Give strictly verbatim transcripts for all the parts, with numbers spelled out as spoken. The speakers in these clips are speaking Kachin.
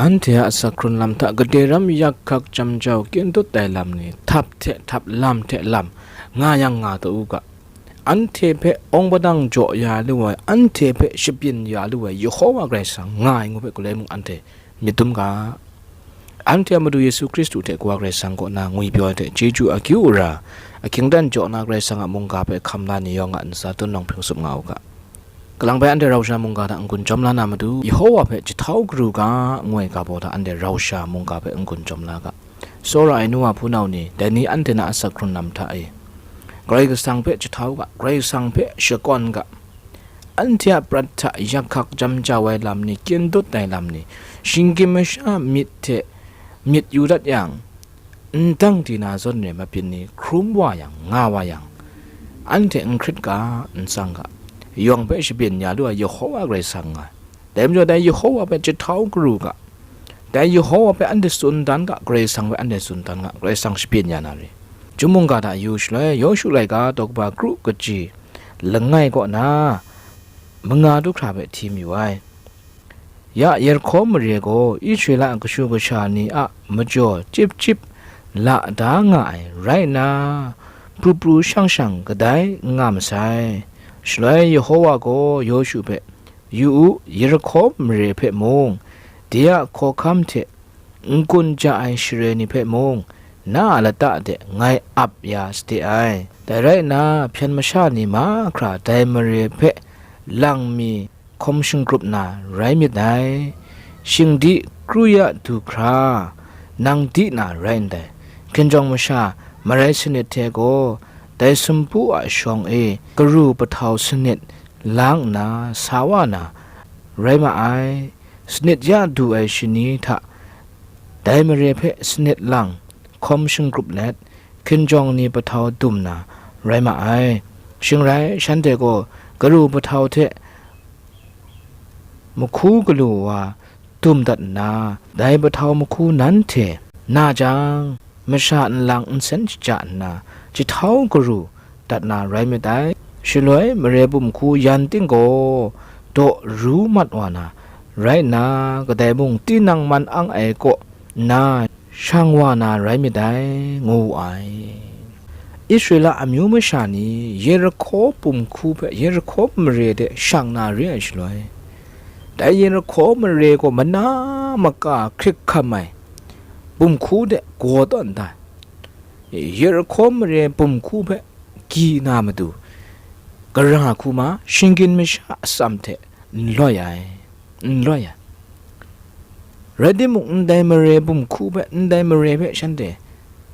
Anhte a asak hkrun lam hta gade ram yak hkak jam jau kyin dut ai lam ni, htap hte htap, lam hte lam, nga yang nga taw u ga. Anhte hpe awng padang jaw ya lu ai, anhte hpe shabyin ya lu ai Yehova Karai Kasang nga ai ngu hpe galoi mung anhte myit dum ga. Anhte a Madu Yesu Hkristu hte Kawa Karai Kasang kaw na ngwipyaw ai hte chyeju akyu ara, ahkying dan jaw na Karai Kasang a mungga hpe hkam la ni yawng a ntsa tun nawng hpring tsup nga u ga. Kalang bai anhte rau sha mungga hta n-gun jawm la na matu, Yehova hpe jahtau garu ga, ngu ai ga baw hta anhte rau sha mungga hpe n-gun jawm la ga. Tsawra ai nu wa hpunau ni, dai ni anhte na asak hkrun lam hta e, Karai Kasang hpe jahtau ga, Karai Kasang hpe shakawn ga. Anhte a prat hta yak hkak jam jau ai lam ni, kyin dut ai lam ni, shinggyim masha myit hte myit yu dat yang, ndang di na zawn re mabyin ni hkrum wa yang, nga wa yang, anhte n hkrit ga, n tsang ga, yawng hpe shabyin ya lu ai Yehova Karai Kasang nga ai. Dai majaw, dai Yehova hpe jahtau garu ga, dai Yehova hpe anhte tsun dan ga, Karai Kasang hpe anhte tsun dan ga, Karai Kasang shabyin ya na re. Chyum mungga hta yu shaloi, Yawshu laika daw kaba kru kaji langai kaw na, manga du hkra hpe hti mayu ai. Ya, Yerihko mare gaw Israela kashu kasha ni a majaw chyip chyip la da nga ai rai nna, pru pru shang shang kadai n nga masai. Shaloi Yehova gaw Yawshu hpe, "Yu u, Yerihko mare hpe mung, de a hkawhkam hte n-gun ja ai share ni hpe mung, na a lata de ngai ap ya sade ai. Dai rai nna, hpyen masha ni mahkra dai mare hpe lang mi hkawm shingrup na rai myit dai. Shingdi kru ya du hkra, nang di na rai ndai. Hkinjawng masha marai sanit hte gaw, dai sumpu a shawng e garu pahtau sanit lang nna sa wa na rai ma ai. Sanit ya du ai shani hta dai mare hpe sanit lang hkawm shingrup let, hkinjawng ni pahtau dum na rai ma ai. Shing rai, shanhte gaw garu pahtau hte mahku galu wa dum dat nna, dai pahtau mahku nanhte na jang, masha nlang nsen shaja nna, jahtau garu dat na rai myit dai. Shaloi mare bum hku yan ting gaw daw ru mat wa na rai nna, kadai mung tinang man ang ai kaw nna shang wa na rai myit dai," ngu wu ai. Israela amyu masha ni Yerihko bum hku hpe, Yerihko mare de shang na re ai shaloi, dai Yerihko mare gaw mana maka hkrit hkam ai bum hku de gaw tawn da. Yerihko mare bum hku hpe gyi na matu, gara hku ma, shinggyim masha atsam hte n loi ai, n loi ai. Rai timung, ndai mare bum hku hpe, ndai mare hpe shanhte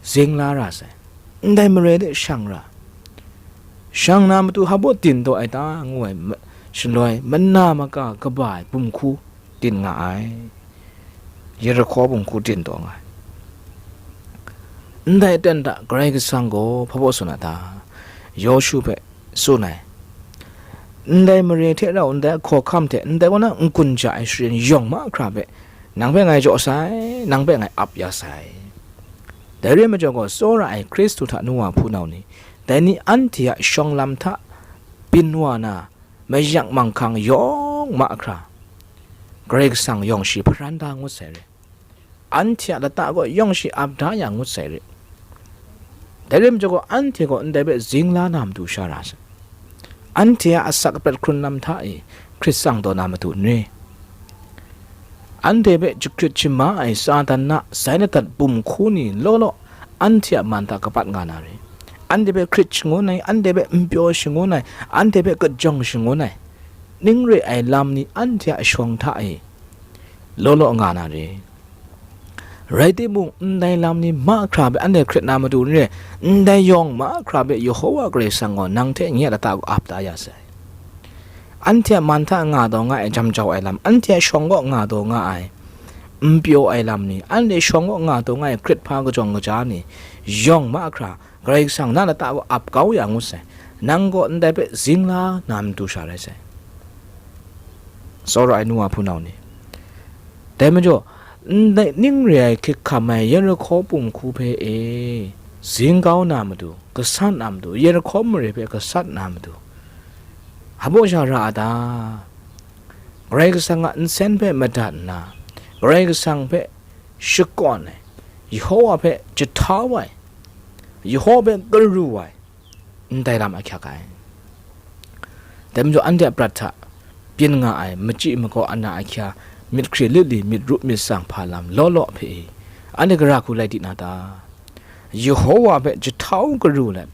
zing la ra sai, ndai mare de shang ra, shang na matu hpa baw din taw ai ta, ngu ai ma-, shaloi mana maka kaba ai bum hku din nga ai. Yerihko bum hku din taw nga ai. Ndai aten hta Karai Kasang gaw hpa baw tsun a ta? Yawshu hpe tsun ai, "Ndai mare hte rau, ndai hkawhkam hte, ndai kaw na n-gun ja ai share ni yawng mahkra hpe nang hpe ngai jaw sai, nang hpe ngai ap ya sai." Dai re ai majaw gaw, tsawra ai Hkristu hta nu wa hpunau ni, dai ni anhte a shawng lam hta byin wa na, mayak manghkang yawng mahkra, Karai Kasang yawng shi hparan da ngut sai re. Anhte a lata gaw yawng shi ap da ya ngut sai re. Dai rai majaw gaw, anhte gaw ndai hpe zing la na matu sha ra sai. Anhte a asak aprat hkrun lam hta e hkrit tsang taw na matu n re. Anhte hpe jahkrit shama ai Satan na sai ladat bum hku ni law law, anhte a man hta kapat nga na re. Anhte hpe hkrit shangun ai, anhte hpe n pyaw shangun ai, anhte hpe kajawng shangun ai, ning re ai lam ni anhte a shawng hta e law law nga na re. Rai timung, ndai lam ni mahkra hpe anhte hkrit na matu n re, ndai yawng mahkra hpe Yehova Karai Kasang gaw nang hte nye a lata kaw ap da ya sai. Anhte a man hta nga taw nga ai jam jau ai lam, anhte a shawng kaw nga taw nga ai, n pyaw ai lam ni, anhte shawng kaw nga taw nga ai hkrit hpa kajawng kaja ni, yawng mahkra Karai Kasang na lata kaw ap kau ya ngut sai. Nang gaw ndai hpe zing la na matu sha rai sai. Tsawra ai nu wa hpunau ni, dai majaw, ndai ning re ai hkrit hkam ai Yerihko bum hku hpe e zing kau na matu, gasat na matu, Yerihko mare hpe gasat na matu, hpa baw sha ra a ta? Karai Kasang a nsen hpe madat nna, Karai Kasang hpe shakawn ai, Yehova hpe jahtau ai, Yehova hpe karu ai, ndai lam ahkyak ai. Dai majaw anhte a prat hta byin nga ai machyi makaw ana ahkya, myit hkri lit li, myit ru myit tsang hpa lam law law hpe e, anhte gara hku lai di na ta? Yehova hpe jahtau karu let,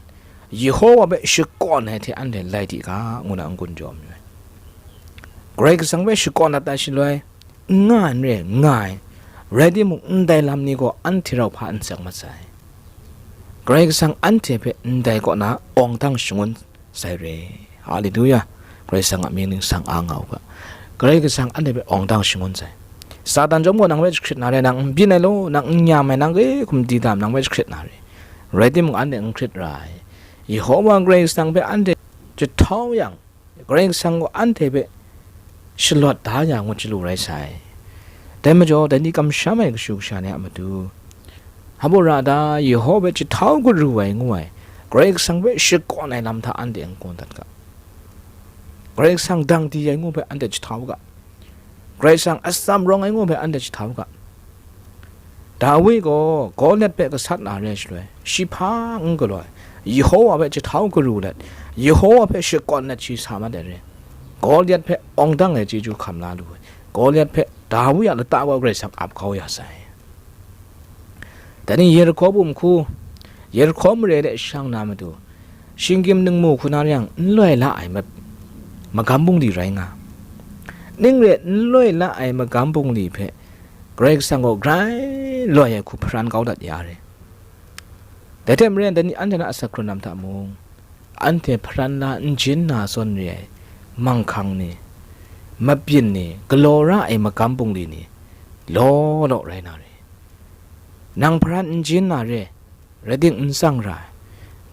Yehova hpe shakawn ai hte anhte lai di ga, ngu na n-gun jaw mayu ai. Karai Kasang hpe shakawn dat ai shaloi, n nga n re, n nga ai, rai timung, ndai lam ni gaw anhte rau hpa n tseng mat sai. Karai Kasang anhte hpe ndai kaw na awng dang shangun sai re. Haleluya! Karai Kasang a mying ningsang a nga u ga. Karai Kasang anhte hpe awng dang shangun sai. Satan chyawm gaw nang hpe jahkrit na re, nang n byin ai law, nang n nyam ai, nang hkrum di dam, nang hpe jahkrit na re. Rai timung, anhte n hkrit ra ai. Yehova Karai Kasang hpe anhte jahtau yang, Karai Kasang gaw anhte hpe shalawt da ya ngut chyalu rai sai. Dai majaw, dai ni kamsham ai kashu kasha ni a matu, hpa baw ra da, Yehova hpe jahtau karu ai ngu ai, Karai Kasang hpe shakawn ai lam hta anhte n-gun dat ga. Karai Kasang dang di ai ngu hpe anhte jahtau ga. Karai Kasang atsam rawng ai ngu hpe anhte jahtau ga. Dawi gaw Goliat hpe gasat na re ai shaloi, shi hpa n galaw ai, Yehova hpe jahtau karu let, Yehova hpe shakawn let shi sa mat ai re. Goliat hpe awng dang ai chyeju hkam la lu ai. Goliat hpe Dawi a lata gaw Karai Kasang ap kau ya sai. Dai ni Yerihko bum hku, Yerihko mare de shang na matu, shinggyim ningmu hku na re yang, n loi la ai ma-, magam bungli rai nga. Ning re n loi la ai magam bungli hpe Karai Kasang gaw grai loi ai hku hparan kau dat ya re. Dai hte maren, dai ni anhte na asak hkrun lam hta mung, anhte hparan la n jin na zawn re ai manghkang ni, mabyin ni, galaw ra ai magam bungli ni, law law rai na re. Nang hparan n jin na re, rai timung, n tsang ra ai,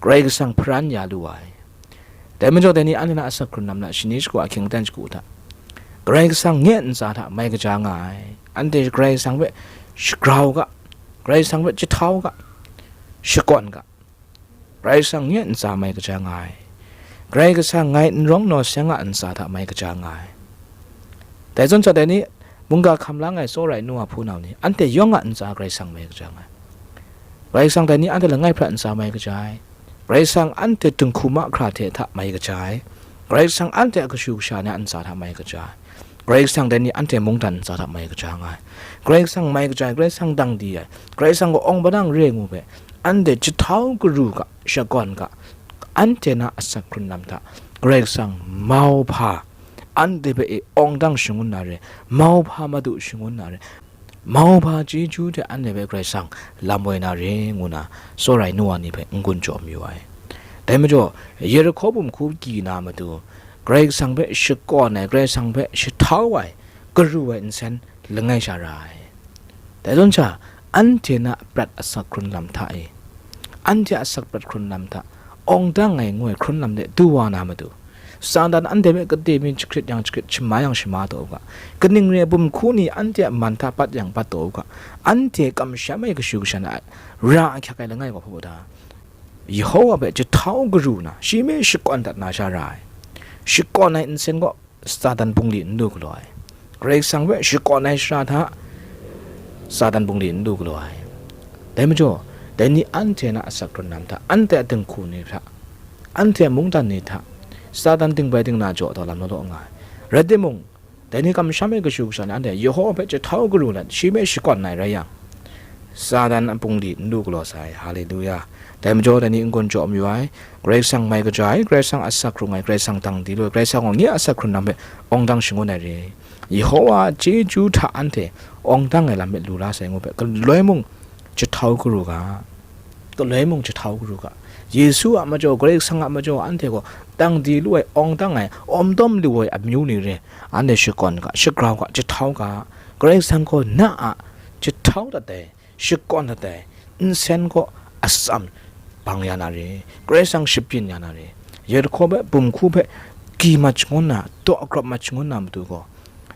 Karai Kasang hparan ya lu ai. Dai majaw, dai ni anhte na asak hkrun lam na shani shagu ahkying aten shagu hta, Karai Kasang nye ntsa hta mai kaja nga ai. Anhte Karai Kasang hpe shagrau ga, Karai Kasang hpe jahtau ga, shakawn ga. Karai Kasang nye ntsa mai kaja nga ai. Karai Kasang ngai n rawng naw seng a ntsa hta mai kaja nga ai. Dai zawn sha, dai ni mungga hkam lang ai tsawra ai nu wa hpunau ni, anhte yawng a ntsa Karai Kasang mai kaja nga ai. Karai Kasang dai ni anhte langai hpra ntsa mai kaja ai. Karai Kasang anhte dinghku mahkra hte hta mai kaja ai. Karai Kasang anhte a kashu kasha ni a ntsa hta mai kaja ai. Karai Kasang dai ni anhte mungdan ntsa hta mai kaja nga ai. Karai Kasang mai kaja ai, Karai Kasang dang di ai, Karai Kasang gaw awng padang re ngu hpe, anhte jahtau karu ga, shakawn ga, anhte na asak hkrun lam hta, Karai Kasang mauhpa, anhte hpe e awng dang shangun na re, mauhpa madu shangun na re, mauhpa chyeju hte anhte hpe Karai Kasang lam woi na re, ngu na tsawra ai nu wa ni hpe n-gun jaw mayu ai. Dai majaw, Yerihko bum hku gyi na matu, Karai Kasang hpe shakawn ai, Karai Kasang hpe jahtau ai, karu ai nsen langai sha ra ai. Dai zawn sha, anhte na prat asak hkrun lam hta e, anhte a asak prat hkrun lam hta, awng dang ai ngu ai hkrun lam de du wa na matu, Satan anhte hpe kade mi jahkrit yang jahkrit, shama yang shama taw u ga. Kaning re ai, bum hku ni anhte a man hta pat yang pat taw u ga. Anhte kamsham ai kashu kasha na ra ahkyak ai langai gaw hpa baw da? Yehova hpe jahtau karu na, shi hpe shakawn dat na sha ra ai. Shakawn ai nsen gaw Satan bungli n du galaw ai. Karai Kasang hpe shakawn ai shara hta, Satan bungli n du galaw ai. Dai majaw, dai ni anhte na asak hkrun lam hta, anhte a dinghku ni hta, anhte a mungdan ni hta, Satan dingbai dingna jaw taw lam law law nga ai. Rai timung, dai ni kamsham ai kashu kasha ni anhte Yehova hpe jahtau karu let, shi hpe shakawn ai rai yang, Satan a bungli n du galaw sai. Haleluya! Dai majaw, dai ni n-gun jaw mayu ai, Karai Kasang mai kaja ai, Karai Kasang asak hkrung ai, Karai Kasang dang di lu ai, Karai Kasang gaw nye a asak hkrun lam hpe awng dang shangun ai re. Yehova a chyeju hta anhte awng dang ai lam hpe lu la sai ngu hpe, galoi mung jahtau karu ga, galoi mung jahtau karu ga. Yesu a majaw, Karai Kasang a majaw, anhte gaw dang di lu ai, awng dang ai, awm dawm lu ai amyu ni re, anhte shakawn ga, shagrau ga, jahtau ga. Karai Kasang gaw na a jahtau dat ai, shakawn dat ai nsen gaw atsam bang ya na re, Karai Kasang shabyin ya na re. Yerihko hpe, bum hku hpe gyi mat shangun na, daw grawp mat shangun na matu gaw,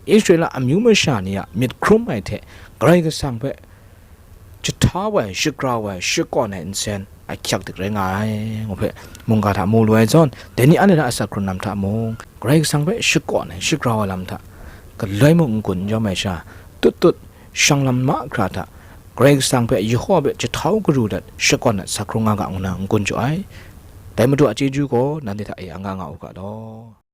Israela amyu masha ni a myit hkrum ai hte Karai Kasang hpe jahtau ai, shagrau ai, shakawn ai nsen ahkyak dik rai nga ai, ngu hpe mungga hta mu lu ai zawn, dai ni anhte na asak hkrun lam hta mung, Karai Kasang hpe shakawn ai, shagrau ai lam hta galoi mung n-gun n jawm ai sha, tut tut shang lam mahkra hta, Karai Kasang hpe, Yehova hpe jahtau garu dat, shakawn dat sa hkrung nga ga ngu na n-gun jaw ai. Dai Madu a chyeju gaw nanhte hta e anga nga u ga law.